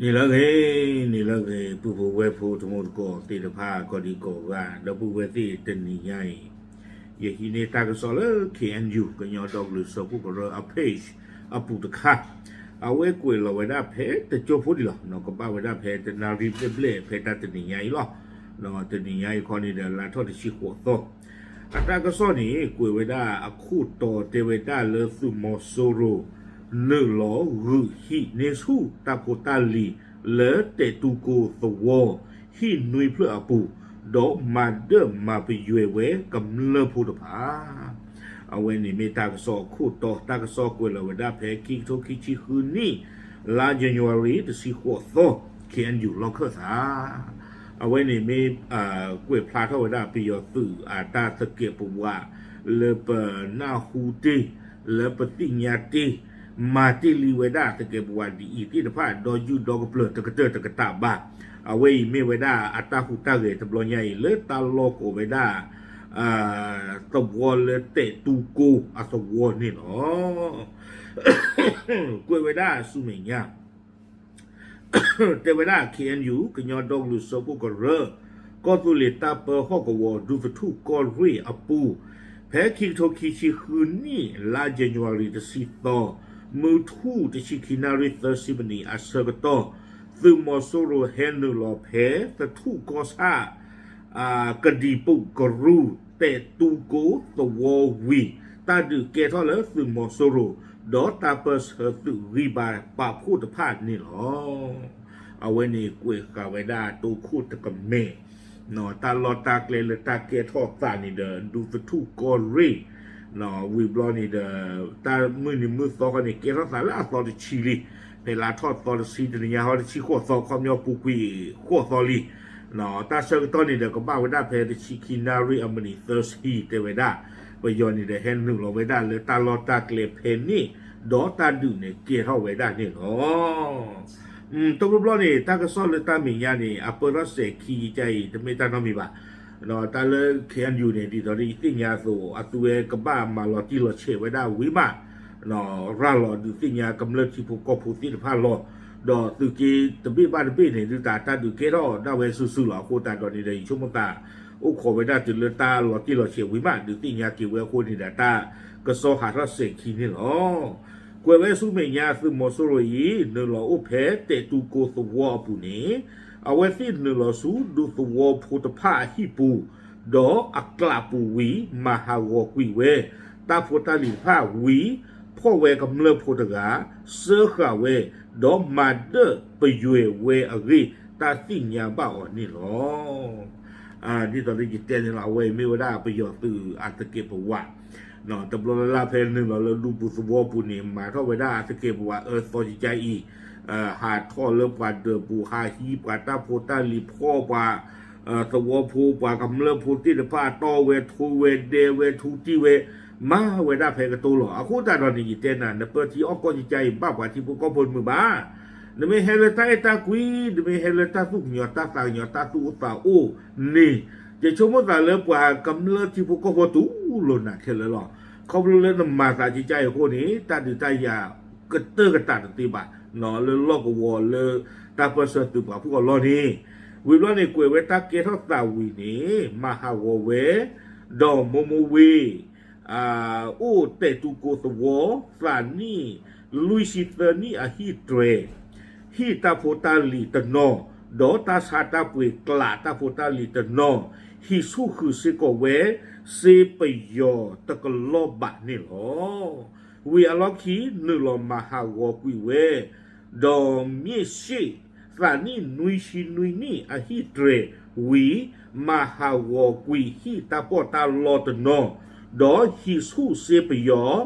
နံၤလၢအဂ့ၤ, နံၤလၢအဂ့ၤ, ပုၢ်ဖိဝဲၢ်ဖိ တံၤသကိးသ့ၣ်တဖၣ် ကိးဒံကိးဂၤ, ဒီပုၢ်ဝဲၢ်သ့ၣ်တနံၤညါအံၤ, ယဟံးန့ၢ်တၢ်ကစီၣ်လၢ K N U ကညီဒီကလုာ်စၢဖှိၣ်ကရၢအ page အပူၤတခါ, အဝဲကွဲးလီၤဝဲဒၣ်ဖဲတကၠိဖိဒံးလီၤ, ကဘၣ်ဝဲဒၣ်ဖဲတနၣ်ရံၣ်ဘျဲၣ်ဘျဲၣ် ဖဲတၢ်တနံၤညါအံၤလီၤ. တနံၤညါအံၤခီန့ၣ်ဒီး လါထီၣ်တဆံဃိးသီ အတၢ်ကစီၣ်န့ၣ် ကွဲးဝဲဒၣ်အခိၣ်တီတဲဝဲဒၣ်လၢသုးမီၤစိရိၤ နုာ်လီၤဂုာ်ဟံးန့ၢ်ဆူၣ်တၢ်ဖိတၢ်လံၤ လၢတဲာ်တူၢ်ကိသဝီ ဟံၣ်နွံဖျၢၣ်အပူၤ, ဒီးမၤဒၢၣ်မၤပယွဲၤဝဲကမျၢၢ်ဖိတဖၣ်. အဝဲန့ၣ်မ့ၢ်တၢ်ကစီၣ်အခိၣ်တီ, တၢ်ကစီၣ်ကွဲးလီၤဝဲဒၣ်ဖဲခံကထိခံဆံဃုနံၣ် လါ January တဆံဃိးသီ K N U လီၢ်ခၢၣ်သး အဝဲန့ၣ်မ့ၢ် ကွဲးဖျါထီၣ်ဝဲဒၣ်ပယီၤသုးအတၢ်သကဲးပဝး လၢပနၢ်ဟူတ့ၢ်, လၢပသ့ၣ်ညါတ့ၢ်, မၤတ့ၢ်လံဝဲဒၣ်သကဲးပဝးဒ်အံၤသ့ၣ်တဖၣ် ဒီးယူၢ်ဒီကပျၢၤတကတၢၢ်တကတၢၢ်ဘၣ်. အဝဲအံၤမ့ၢ်ဝဲဒၣ်အတၢ်ဟူးတၢ်ဂဲၤတဘျီညါအံၤ လၢတၢ်လီၢ်ကိးဝဲဒၣ် သဝီလၢတဲာ်တူၢ်ကိအသဝီန့ၣ်လီၤ. ကွဲးဝဲဒၣ်ဆူမဲာ်ညါ တဲဝဲဒၣ် K N U ကညီဒီကလုာ်စၢဖှိၣ်ကရၢ ကီၢ်သူလ့ၤတၢ်ပၢဟီၣ်ကဝီၤ ဒူသထူၣ်ကီၢ်ရ့ၣ်အပူၤ, ဖဲခံကထိခံဆံဃုနံၣ် လါ January တဆံသီ, မုၢ်ထူၣ်တဆံခံနၣ်ရံၣ်သၢဆံမံးနံးအဆၢကတီၢ်, သုးမီၤစိရိၤဟဲနုာ်လီၤဖဲသထူၣ်ကီၢ်ဆၣ် ကဒံၣ်ပူးကရူၢ် တဲာ်တူၢ်ကိသဝီဝံၤ, တၢ်ဒုးကဲထီၣ်လၢသုးမီၤစိရိၤ ဒီးတၢ်ပၢဆှၢသုးဂံၢ်ဘါပာ်ဖှိၣ်တဖၣ်န့ၣ်လီၤ. အဝဲန့ၣ်ကွဲးဃာ်ဝဲဒၣ်တိခိၣ်တကမဲာ်, တၢ်လီၢ်တၢ်ကျဲလၢတၢ်ကဲထီၣ်သးန့ၣ်ဒီး ဒူသထူၣ်ကီၢ်ရ့ၣ် ဝံၤဘျီန့ၣ်ဒီး တၢ်မုၢ်နံၤမုၢ်သီခီန့ၣ် ကဲထီၣ်သးလၢအသီတဆံလံ, ဖဲလါထီၣ်သီတဆံတနံၤညါဟီ တဆံဃိးသီ ခီပညီပူၤကွံာ်ဃိးသီလံ. တၢ်ဆၢကတီၢ်န့ၣ်ဒီး ကဘၣ်ဝဲဒၣ်ဖဲတဆံခံနၣ်ရံၣ်အမံးနံးသၢဆံတဲဝဲဒၣ်, ပယီၤန့ၣ်ဒီး ဟဲနုာ်လီၤဝဲဒၣ်လၢတၢ်လီၢ်တၢ်ကျဲဖဲန့ၣ်, ဒီးတၢ်ဒုးန့ၣ်ကဲထီၣ်ဝဲဒၣ်န့ၣ်လီၤ. တဘျီဘျီန့ၣ် တၢ်ကစီၣ်လၢတၢ်မဲာ်ညါန့ၣ် အပၢၢ်ထီၣ်စဲၤခံကကါအံၤ တမ့ၢ်တၢ်နီတမံၤဘၣ်. တၢ်လၢ K N U န့ၣ် ဒ်သိးဒီးယသ့ၣ်ညါအသိး အသုဝဲကဘၣ်မၤလီၤတံၢ်လီၤဆဲးဝဲဒၣ်ဝံၤမး, ရၤလီၤဒုးသ့ၣ်ညါကမျၢၢ်ထံဖိကီၢ်ဖိသ့ၣ်တဖၣ်လီၤ. ဒီးသုးက့တဘ့ၣ်ဘၣ်တဘ့ၣ်န့ၣ် ဒုးတၢ်တၢ်ဒုးကဲထီၣ်ဒၣ်ဝဲစုာ်စုာ်လီၤ. အဃိသတးဒီးန့ၣ်ဒီး ယဆိကမိၣ်သး အိၣ်ခိးဝဲဒၣ်တုၤလၢတၢ်လီၤတံၢ်လီၤဆဲးဝံၤမး ဒုးသ့ၣ်ညါက့ၤဝဲအဃိန့ၣ်ဒီး တၢ်ကစီၣ်ဟးထီၣ်စဲၤခံန့ၣ်လီၤ. ကွဲးဝဲဆူမဲာ်ညါ သုးမီၤစိရိၤအံၤ နုာ်လီၤအိၣ်ဖဲတဲာ်တူၢ်ကိသဝီအပူၤန့ၣ်, အဝဲသ့ၣ်နုာ်လီၤဆူဒူသဝီဖိတဖၣ်အဟံၣ်ပူၤ, ဒီးအကျးပူၤဝံၤ မၤဟးဂီၤကွံာ်ဝဲ တၢ်ဖိတၢ်လံၤတဖၣ်ဝံၤ, ဖီၣ်ဝဲကမျၢၢ်ဖိတဂၤ, စၢဃာ်ဝဲ, ဒီးမၤဒၢၣ်ပယွဲၤဝဲအဂ့ၢ် တၢ်သ့ၣ်ညါဘၣ်အီၤန့ၣ်လီၤ. ဒ်သိးလၢယတဲန့ၣ်လီၤ အဝဲအံၤမ့ၢ်ဝဲဒၣ်ပယီၤသုးအသကဲးပဝး တဘျီလၢ်လၢ်ဖဲနုာ်လီၤလၢဒူပူၤသဝီပူၤန့ၣ် မၤထီၣ်ဝဲဒၣ်အသကဲးပဝးအၢသီကကါအံၤ, ဟးထီၣ်လၢပှၤဒၢးပူၤ ဟးဟံးပှၤတၢ်ဖိတၢ်လံၤ ဖီၣ်ပှၤသဝီဖိ ပှၤကမျၢၢ်ဖိသ့ၣ်တဖၣ် တီၢ်ဝဲထိဝဲဒဲဝဲထူတံၢ်ဝဲ မၤဝဲဒၣ်ဖဲကတိၤလီၤ. အဃိသတးဒီးန့ၣ် ယတဲနၤ နပၢထံအီၣ်ကီၢ်ကကါအံၤ ဘၣ်ပှၤထံဖိကီၢ်ဖိတမုာ်ဘၣ်. နမ့ၢ်ဟဲလၢတၢ်အဲၣ်တၢ်ကွံ, နမ့ၢ်ဟဲလၢတၢ်သူၣ်ကညီၤတၢ်သးကညီၤ တၢ်သူၣ်အိၣ်သးအိၣ်န့ၣ်, ယဆိကမိၣ်သးလၢပှၤကမျၢၢ်ထံဖိကီၢ်ဖိတူၢ်လိာ်နၤခဲလၢာ်လီၤ. ခီဖျိလၢနမၤသးကကါအံၤအဃိန့ၣ် တၢ်ဒုးတၢ်ယၤကတၢၢ်ကတၢၢ်တသ့ဘၣ်, လၢလီၢ်ကဝီၤလၢတၢ်ပၢဆှၢသုးပာ်ဖှိၣ်အလီၢ်န့ၣ်, ဝံၤဘျီန့ၣ်ကွဲးဝဲတၢ်ကဲထီၣ်သးဝံၤန့ၣ် မၤဟးဂီၤဝဲ ဒီးမိၢ်မိၢ်ဝ့ၢ် အိၣ်တဲာ်တူၢ်ကိသဝီ သးနံၣ်လွံၢ်ဆံသၢနံၣ်အဟံၣ်တြဲၤ, ဟံၣ်တၢ်ဖိတၢ်လံၤတနီၤ, ဒီးတၢ်ဆါတၢ်ပှ့ၤကျးတၢ်ဖိတၢ်လံၤတနီၤ, ဟံးဆူၣ်ဃုာ်စ့ၢ်ကီးဝဲ စ့ပယီၤတကလီၢ်ဘးန့ၣ်လီၤ. ဝံၤအလီၢ်ခံနုာ်လီၤမၤဟးဂီၤကွံာ်ဝဲ ဒီးမ့ၢ်ရှ့ၣ် သးနံၣ်နွံဆံနွံနံၣ်အဟံၣ်တြဲၤဝံၤ, မၤဟးဂီၤကွံာ်ဟံၣ်တၢ်ပီးတၢ်လီတနီၤ, ဒီးဟံးဆူၣ်စ့ပယီၤ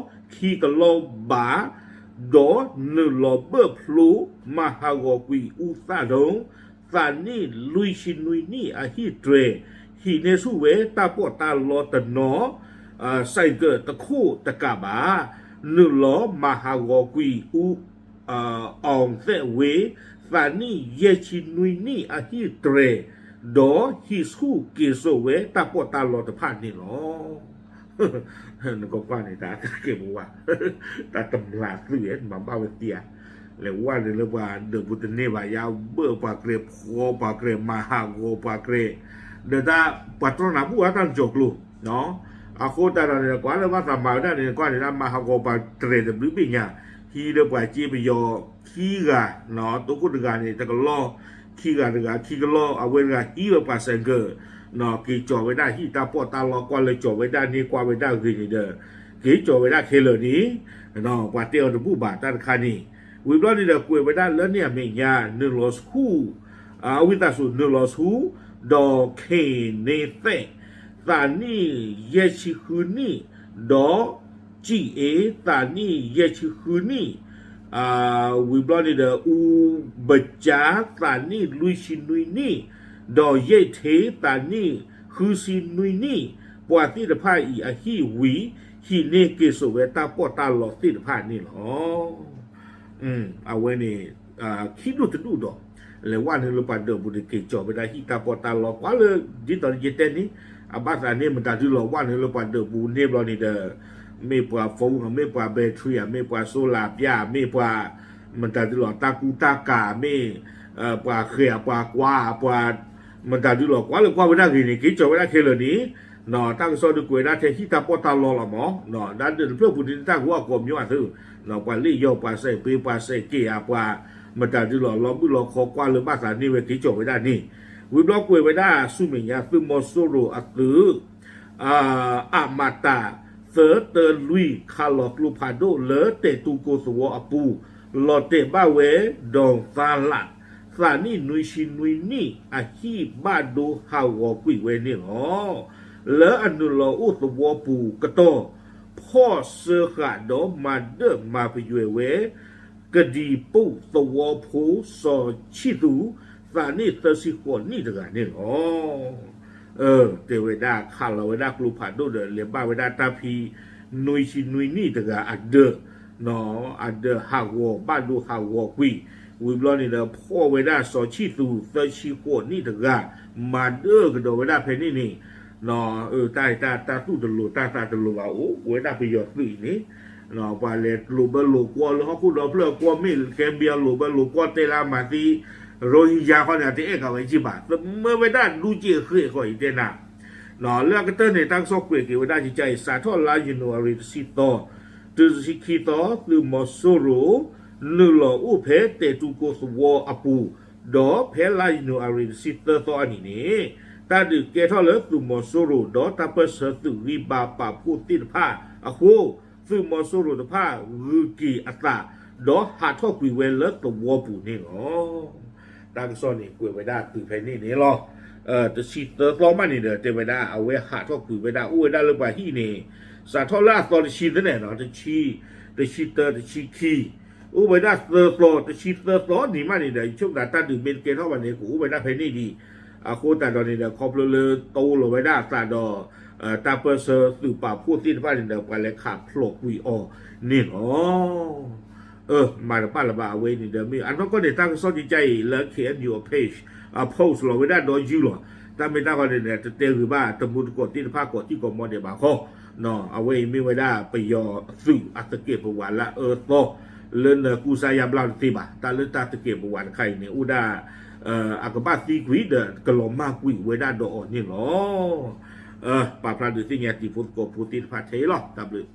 ခံကလီၢ်ဘး, ဒီးနုာ်လီၤဘၢၣ်ဖျိ မၤဟးဂီၤကွံာ်အူသၣ်ဒိၣ်, သးနံၣ်လွံၢ်ဆံနွံနံၣ်အဟံၣ်တြဲၤ, ဟံးန့ၢ်ဆူၣ်ဝဲတၢ်ပီးတၢ်လီတနီၤ, စဲးကၢးတခိၣ်တကးဘၣ်, နုာ်လီၤမၤဟးဂီၤကွံာ်အူ အီၣ်သဲးဝ့ သးနံၣ်ယဲၢ်ဆံနွံနံၣ်အဟံၣ်တြဲၤ, ဒီးဟံးဆူၣ်က့ၤစိာ်ဝဲတၢ်ပီးတၢ်လီတဖၣ်န့ၣ်လီၤ. နကွၢ်န့ၣ် တၢ်သကဲးပဝး, တၢ်တမျၢ်သုး နမၤဘၣ်ဝဲသ့ဧါ. လဲၤဝဲန့ၣ်လၢပှၤဒၢးပူၤတန့ၢ်ဘၣ် ယါဘၢၣ်ပှၤကြဲးဖှီပှၤကြဲးမၤဟးဂီၤပှၤကြဲး ဒီးတၢ်ပှၤတြီနၤဘူၣ်အါတၢ်ကၠီၤကျိၤ အဃိသတးဒီးန့ၣ် ကွၢ်လၢဘၣ်သးမၤဝဲဒၣ်န့ၣ် ကွၢ်န့ၣ်ဒၣ်မၤဟးဂီၤပှၤတြဲၤတဘျုးဘ့ၣ်ညါ ဟံးလၢပှၤစ့ပယီၤခံဂၤ တိခိၣ်တဂၤန့ၣ် တကလီၢ် ခံဂၤတဂၤခံကလီၢ် အဝဲတဂၤဟံးဝဲပှၤစဲးကၢၢ် က့ၤကၠီၤဝဲဒၣ်ဟံၣ်တၢ်ပီးတၢ်လီ ကွၢ်လၢကၠီၤဝဲဒၣ်န့ၢ်ကွၢ်ဝဲဒၣ်ဂ့ၤန့ၣ်ဒီး က့ၤကၠီၤဝဲဒၣ်ခဲလၢာ်န့ၣ် ပှၤတဲအီၤတဘူၣ်ဘၣ်တၢ်တခါန့ၣ် ဝံၤဘျီန့ၣ်ဒီးကွဲးဝဲဒၣ်လၢန့ၣ်အမဲာ်ညါ နုာ်လီၤဆူ အဝံသးစူၤနုာ်လီၤဆူ ဒီး ခ့ၣ်န့သဲး သးနံၣ်ယဲၢ်ဆံဃုနံၣ် ဒီး ကၠံၣ်အ့ သးနံၣ်ယဲၢ်ဆံဃုနံၣ် ဝံၤဘျီန့ၣ်ဒီး အူဘကၠါ သးနံၣ်လွံၢ်ဆံနွံနံၣ် ဒီးယဲၢ်ထ့ သးနံၣ်ဃုဆံနွံနံၣ် ပှၤသ့ၣ်တဖၣ်အံၤအဟံၣ်ဝံၤ ဟံးန့ၢ်က့ၤစိာ်ဝဲတၢ်ပီးတၢ်လီသ့ၣ်တဖၣ်န့ၣ်လီၤ. အဝဲန့ၣ် ခံဒူၣ်တဒူၣ်ဒီး လဲၤဝဲန့ၣ်လၢပှၤဒၢးပူၤန့ၣ် က့ၤကၠီၤဝဲဒၣ်ဟံၣ်တၢ်ပီးတၢ်လီ ကွၢ်လၢ ဒ်သိးယတဲန့ၣ် အဘၣ်သးန့ၣ် မတၤဒုလီၤဝဲန့ၣ်လၢပှၤဒၢးပူၤန့ၢ်ဘျီန့ၣ်ဒီး မ့ၢ်ပှၤ phone မ့ၢ်ပှၤ battery မ့ၢ်ပှၤ solar ပျၢ် မ့ၢ်ပှၤ မတၤဒုလီၤတၢ်ကူတၢ်ကၤ မ့ၢ် ပှၤဃဲၤပှၤကွၢ် ပှၤ မတၤဒုလီၤ ကွၢ်လၢကွၢ်ဝဲဒၣ်ဂ့ၤန့ၣ် က့ၤကၠီၤဝဲဒၣ်ခဲလၢာ်န့ၣ် တၢ်ကစီၣ်ဒုးကွဲးဒၣ်ထဲဟံၣ်တၢ်ပီးတၢ်လီလီၤမး ဒၣ်ဒၢးတဖျၢၣ်ပူၤန့ၣ် တၢ်ဂီၤအကိးမံၤအသု ပှၤလ့ၣ်ယီၤ ပှၤစဲးပ့ ပှၤစဲးက့ၤဧါ ပှၤ မတၤဒုလီၤ လီၤဘုၣ်လီၤခီ ကွၢ်လၢဘၣ်သးန့ၢ်ဝဲ က့ၤကၠီၤဝဲဒၣ်န့ၣ် ဝံၤဘျီကွဲးဝဲဒၣ်ဆူမဲာ်ညါ သုးမီၤစိရိၤအသုး အမတၤ သၢတၢလွံၢ် ခးလီၤကျိဖးဒိၣ်လၢတဲာ်တူၢ်ကိသဝီအပူၤ လီၤတဲာ်ဘၣ်ဝဲ ဒီးသါလး သးနံၣ်နွံဆံနွံနံၣ် အဟံၣ်ဘၣ်ဒိဟးဂီၤကွံာ်ဝဲန့ၣ်လီၤ. လၢအနုာ်လီၤအိၣ်သဝီပူၤကတီၢ် ဖီၣ်စၢဃာ်ဒီးမၤဒၢၣ်မၤပယွဲၢ်ဝဲ ကဒံၣ်ပူၣ်သဝီဖိ စီၤဆံၣ်သူး သးနံၣ်သၢဆံဃိးနံၣ်တဂၤန့ၣ်လီၤ. တဲဝဲဒၣ်ခးလီၤဝဲဒၣ်ကျိဖးဒိၣ်ဒီး လဲၤဘၣ်ဝဲဒၣ်တၢ်ဖံ နွံဆံနွံနံၣ်တဂၤအဒၢး အဒၢးဟးဂီၤဘၣ်ဒိဟးဂီၤကွံာ် ဝံၤဘျီန့ၣ်ဒီး ဖီၣ်ဝဲဒၣ်စီၤဆံၣ်သူး သၢဆံဃိးနံၣ်တဂၤ မၤဒၢၣ်ကဒီးဝဲဒၣ်ဖဲန့ၣ်န့ၣ် တၢ်တၢ်တၢ်သူၣ်တလိၤတၢ်သးတလိၤဘၣ်အိၣ်ဝဲဒၣ်ပယီၤသုးအံၤန့ၣ် ပှၤလဲၤလိာ်ဘၢလိာ်ကွီၢ်လၢဟီၣ်ခိၣ်ဒီဖျၢၣ်ကွီၢ်မ့ၢ် Gambia လိာ်ဘၢလိာ်ကွီၢ်တဲလၢအမၤသံ ရိဟ့ယါခီန့ၣ် အတအဲၣ်ကးဝဲက့ၢ်ဘၣ် သမၢဝဲဒၣ်ဒူက့ၢ်ဃ့ၢ်ဃီအံၤတဲနၤ လၢအကတၢၢ်န့ၣ် တၢ်ကစီၣ်ကွဲးက့ၤဝဲဒၣ်ကကါအံၤ စးထီၣ်လါယနူၤအါရံၤတဆံသီ တုၤတဆံခံသီ သုးမီၤစိရိၤ နုာ်လီၤအိၣ်ဖဲတဲာ်တူၢ်ကိသဝီအပူၤ ဒီးဖဲလါယနူၤအါရံၤ တဆံသၢသီအနံၤန့ၣ် တၢ်ဒုးကဲထီၣ်လၢသုးမီၤစိရိၤ ဒီးတၢ်ပၢၢ်ဆၢသုးဂံၢ်ဘါပာ်ဖှိၣ်သ့ၣ်တဖၣ်အဃိ သုးမီၤစိရိၤတဖၣ်ဂုၤက့ၤအသး ဒီးဟးထီၣ်ကွံာ်ဝဲလၢသဝီပူၤန့ၣ်လီၤ. တၢ်ကစီၣ်န့ၣ် ကွဲးဝဲဒၣ်တုၤဖဲန့ၣ်န့ၣ်လီၤ. တဆံသၢသီမးန့ၣ်ဒီး တဲဝဲဒၣ် အဝဲဟးထီၣ်ကွံာ်ဝဲဒၣ် အိၣ်ဝဲဒၣ်လၢပှၤဟံၣ်န့ၣ် စးထီၣ်လၢအသီတဆံသန့ၣ် တဆံ, တဆံသၢ, တဆံခံ, အိၣ်ဝဲဒၣ်သၢသီ, တဆံသၢသီန့ၣ်မးန့ၣ်ဒီး ယဆိကမိၣ်တၢ်ဒုးမ့ၢ်တကဲထီၣ်ဘၣ်န့ၣ် ကအိၣ်ဝဲဒၣ်ဖဲန့ၣ်ဒံး. အဃိသတးဒီးန့ၣ်ဒီး ခီဖျိလၢတအိၣ်လီၤဝဲဒၣ်အသးဒီး တၢ်ပၢၢ်ဆၢသုးပာ်ဖှိၣ်သ့ၣ်တဖၣ်န့ၣ်ဒီး ပှၤလဲၤခးဖျိးကွံာ်အီၤန့ၣ်လီၤ. မၤတဘၣ်လၢၤဘၣ် အဝဲအံၤန့ၣ်ဒီး မ့ၢ်အနီၢ်ကီၢ်န့ၣ် တၢ်ကစီၣ်ကကါအံၤလၢ ခ့ၣ်အဲၣ်ယူၣ် အ page အ post လီၤဝဲဒၣ်ဒီးယုၢ်လီၤ. တၢ်မ့ၢ်တၢ်ဂီၤန့ၣ်ဒီး တတဲဂ့ၤဘၣ် တမူတကိးသ့ၣ်တဖၣ်ကိးထံၣ်ကိးမီၤဒဲးဘၣ်ဃီ အဝဲအံၤမ့ၢ်ဝဲဒၣ်ပယီၤသုးအသကဲးပဝးလၢအအၢသီ လၢနကူစါယါဘျါတသ့ဘၣ်. တၢ်လၢတၢ်သကဲးပဝးတခါအံၤန့ၣ် အိၣ်ဒၣ် အကဘၣ်သံကွံာ်ဒီး ကလီၤမၢ်ကွံာ်ဝဲဒၣ်ဒီးအီၤန့ၣ်လီၤ. ပာ်ဖျါဒုးသ့ၣ်ညါတံၤဖိသကိးဖိသ့ၣ်တဖၣ်ထဲအံၤလီၤ. တၢ်ဘျုး